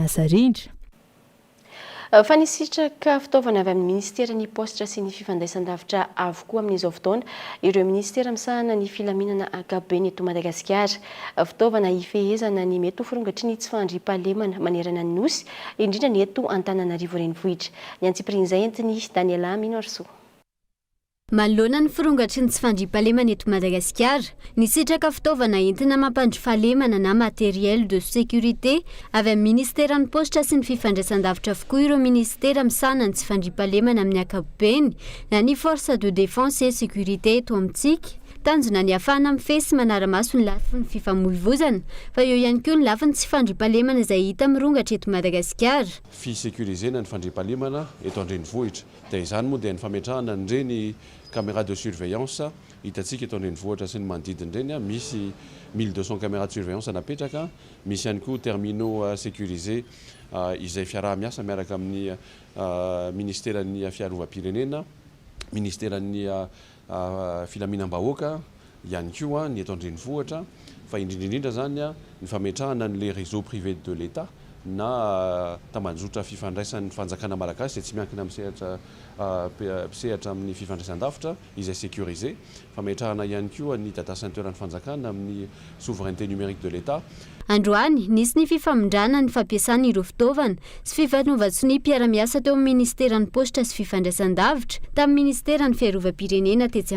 Asa rindra. Fa nisitraka fitaovana avy amin'ny ministeran'ny Paositra sy ny Fifandraisan-davitra avokoa amin'izao fotoana ireo ministera misahana ny filaminana ankapobeny eto Madagasikara. Fitaovana hifehezana ny mety ho firongatry ny tsy fandriampahalemana manerana ny Nosy, indrindra ny eto Antananarivo Renivohitra. Ny antsipirian'izay entin'i Daniela Minoarisoa. Manoloana ny firongatry ny tsy fandriampahalemana eto Madagasikara, nisitraka fitaovana entina mampandry fahalemana na matériel de sécurité avy amin'ny ministeran'ny Paositra sy ny Fifandraisan-davitra avokoa ireo ministera misahana ny tsy fandriampahalemana amin'ny ankapobeny na ny force de défense et sécurité eto amintsika. Tanjona ny ahafahana mifehy sy manara-maso ny lafiny fifamoivozana, fa eo ihany koa ny lafiny tsy fandriampahalemana izay hita mirongatra eto Madagasikara. Fisécurisena ny fandriampahalemana eto an-drenivohitra dia izany moa dia ny fametrahana an'ireny caméra de surveillance hitantsika eto an-drenivohitra sy ny manodidina ireny. Misy 1200 caméra de surveillance napetraka, misy ihany koa terminaux sécurisés izay fiaraha-miasa miaraka amin'ny ministeran'ny Fiarovam-pirenena, ministeran'ny Filaminam-bahoaka ihany koa ny eto an-drenivohitra, fa indrindraindrindra zany ny fametrahana n'le réseau privé de l'État na tambajotra fifandraisan'ny fanjakana malagasy izay tsy miankina amin'ny sehatra mpisehatra amin'ny fifandraisan-davitra izay sécurisé, fametrahana ihany koa ny data center ny fanjakana amin'ny souveraineté numérique de l'État. Androany nisy ny fifamindrana ny fampiasana ireo fitaovana sy fifanaovan-tsonia mpiara-miasa teo amin'ny ministeran'ny Paositra sy Fifandraisan-davitra tamin'ny ministeran'ny Fiarovam-pirenena tetsy.